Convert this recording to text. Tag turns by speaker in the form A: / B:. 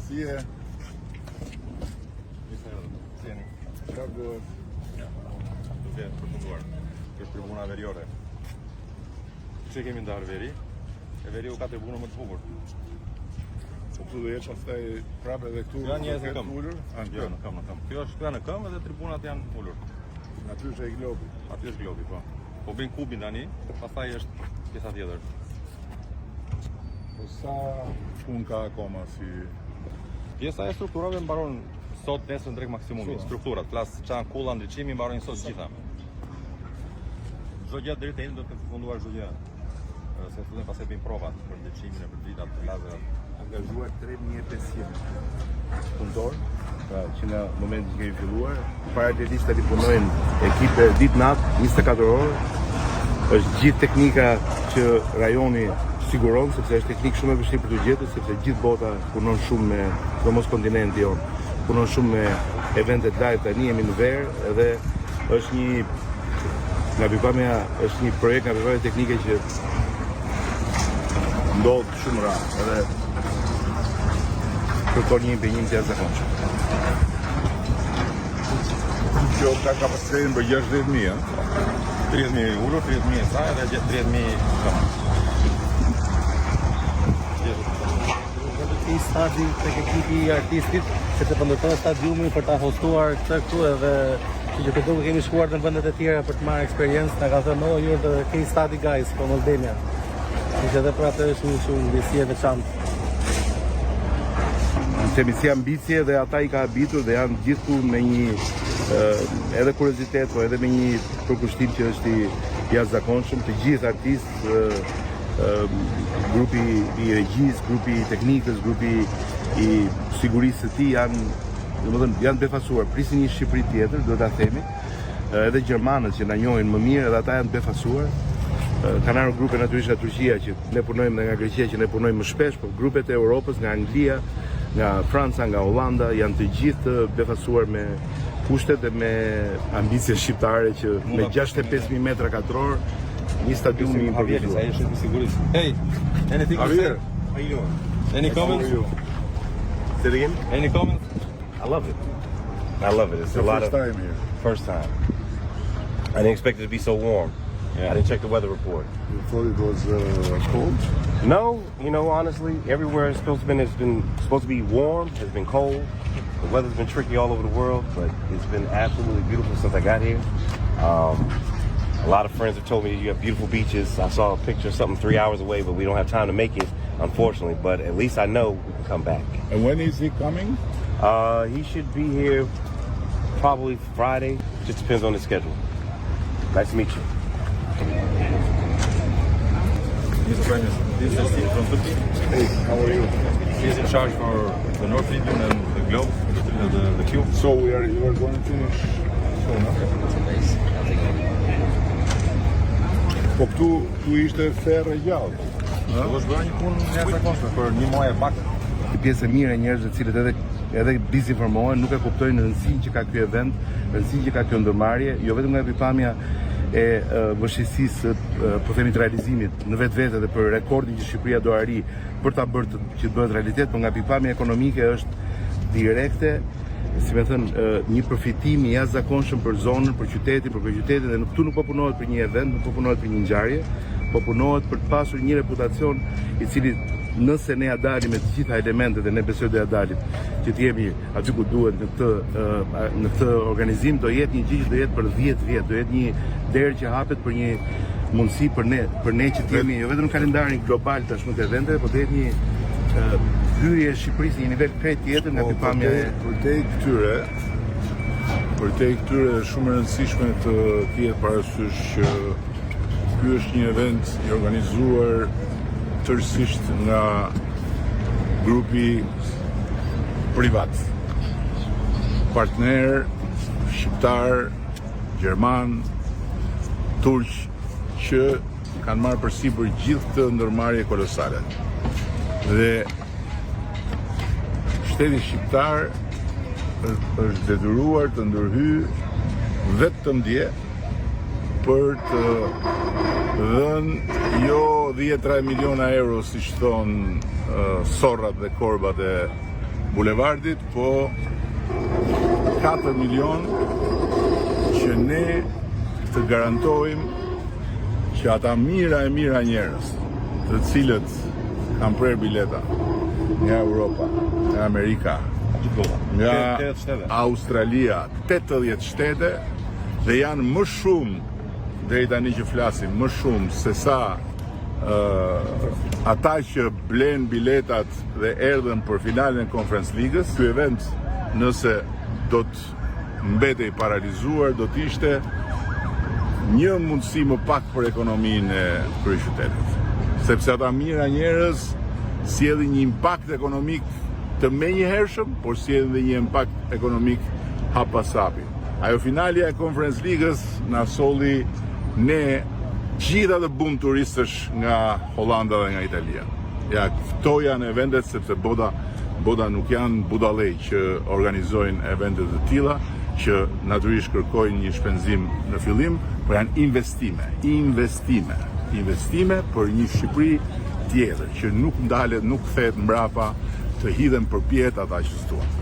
A: Si je?
B: Si jeni?
A: Çfarë bëhet?
B: Duke përfunduar. Kjo është tribuna veriore. Që kemi ndarë veri? E veriu ka tribunën më të bukur.
A: Po këtu do jetë pastaj prapë edhe këtu.
B: Janë njerëz në këmbë.
A: Ulur? A, në
B: Jo,
A: këmbë.
B: në këmbë, në këmbë. Kjo është këtu në këmbë dhe tribunat janë ulur.
A: Aty është ai globi.
B: Aty është globi, po. Po bëjnë kubin tani, pastaj është pjesa tjetër.
A: Po sa punë ka akoma si
B: Pjesa e strukturave mbaron sot nesër në drek maksimumi. Strukturat, flas çan kulla, ndriçimi mbarojnë sot gjitha. Çdo gjë deri te do të përfunduar çdo gjë. Ë, Se fillojnë pastaj bëjnë provat për ndriçimin e për dritat, për lazerat.
C: Angazhuar 3500 punëtor, pra që nga momenti që kemi filluar, paralelisht tani punojnë ekipe ditë natë, 24 orë. Është gjithë teknika që rajoni siguron, sepse është teknikë shumë e vështirë për të gjetur, sepse gjithë bota punon shumë me, sidomos kontinenti jon, punon shumë me eventet live tani jemi në verë edhe është një nga pikpamja është një projekt nga pikpamja teknike që ndodh shumë rrallë edhe kërkon një impenjim të jashtëzakonshëm.
A: Kjo ka kapacitetin për 60.000, ëh?
B: 30.000 ulur, 30.000 sa edhe 30.000 këmbë.
D: Ti stadi tek ekipi i artistit, sepse po ndërtohet stadiumi për ta hostuar këtë këtu edhe që që këtu kemi shkuar në vendet e tjera për të marrë eksperiencë, na kanë thënë, "Oh, you're the case study guys from Albania." Kështu që edhe për atë është një shumë ndjesi e veçantë.
C: Themi si ambicie dhe ata i ka habitur dhe janë gjithku me një ë, edhe kuriozitet, po edhe me një përkushtim që është i jashtëzakonshëm, të gjithë artistë, ë, ë, grupi i regjisë, grupi i teknikës, grupi i sigurisë së tij janë, domethënë janë befasuar. Prisin një Shqipëri tjetër, duhet ta themi. Edhe gjermanët që na njohin më mirë, edhe ata janë befasuar. Ë, Kanë ardhur grupe natyrisht nga Turqia që ne punojmë dhe nga Greqia që ne punojmë më shpesh, por grupet e Europës nga Anglia, nga Franca, nga Hollanda janë të gjithë të befasuar me kushtet dhe me ambicien shqiptare që me 65.000 metra katror një stadium i
B: Javier,
C: improvizuar.
B: ai është i sigurisë. Hey, anything to say?
A: Javier,
E: How you doing?
B: Any comments?
A: how are you?
E: Say it again.
B: Any comments?
E: I love it. I love it. It's a
A: The
E: lot
A: first
E: of
A: time here.
E: first time. I didn't expect it to be so warm.
B: Yeah.
E: I didn't check the weather report.
A: You thought it was uh, cold?
E: No, you know, honestly, everywhere it's supposed to been it's been supposed to be warm, has been cold. The weather's been tricky all over the world, but it's been absolutely beautiful since I got here. Um, a lot of friends have told me you have beautiful beaches. I saw a picture of something three hours away, but we don't have time to make it, unfortunately. But at least I know we can come back.
A: And when is he coming?
E: Uh, he should be here probably Friday. Just depends on his schedule. Nice to meet you.
B: Mr. Prime Minister, this is Steve from Turkey.
A: Hey, how are you?
B: He's in charge for the North Tribune and the Globe, the, the, the Cube.
A: So we are you are going to finish soon, huh? Po këtu këtu ishte ferë e gjallë.
B: Do është bërë një punë jashtëzakonshme për një muaj e pak.
C: Një pjesë e mirë e njerëzve të cilët edhe edhe dezinformohen, nuk e kuptojnë rëndësinë që ka ky event, rëndësinë që ka kjo ndërmarrje, jo vetëm nga pikpamja e e, vështirësisë, e, po themi të realizimit në vetvete dhe për rekordin që Shqipëria do arrijë për ta bërë të, që të bëhet realitet, por nga pikpamja ekonomike është direkte, si me thënë, e, një përfitim i jashtëzakonshëm për zonën, për qytetin, për kryeqytetin dhe nuk këtu nuk po punohet për një event, nuk po punohet për një ngjarje, po punohet për të pasur një reputacion i cili nëse ne ja dalim me të gjitha elementet dhe ne besoj do ja dalim, që të jemi aty ku duhet në këtë ë, në këtë organizim do jetë një gjë që do jetë për 10 vjet, do jetë një derë që hapet për një mundësi për ne, për ne që të jemi jo vetëm në kalendarin global tashmë të eventeve, por do jetë një ë, hyrje e Shqipërisë në një nivel krejt tjetër nga
A: Po,
C: pikpamja e
A: përtej, përtej këtyre, përtej këtyre është shumë e rëndësishme të kihet parasysh që ky është një event i organizuar tërësisht nga grupi privat. Partner shqiptar, gjerman, turq që kanë marrë përsipër gjithë këtë ndërmarrje kolosale. Dhe shteti shqiptar është është detyruar të ndërhyjë vetëm dje për të dhënë jo 10 miliona euro siç thon uh, sorrat dhe korbat e Bulevardit, po 4 milion që ne të garantojmë që ata mijëra e mijëra njerëz, të cilët kanë prerë bileta nga Europa, nga Amerika, nga Australia, 80 shtete dhe janë më shumë deri tani që flasim, më shumë se sa uh, ata që blenë biletat dhe erdhën për finalen e Conference Ligës. Ky event nëse do të mbetej paralizuar, do të ishte një mundësi më pak për ekonominë e kryeqytetit. Sepse ata mijëra njerëz sjellin një impakt ekonomik të menjëhershëm, por sjellin dhe një impakt ekonomik hap pas hapi. Ajo finalja e Conference Ligës na solli ne gjithë atë bum turistësh nga Hollanda dhe nga Italia. Ja, këto janë eventet sepse bota bota nuk janë budallej që organizojnë evente të tilla që natyrisht kërkojnë një shpenzim në fillim, por janë investime, investime, investime për një Shqipëri tjetër që nuk ndalet, nuk kthehet mbrapa, të hidhen përpjetë ata që s'duan.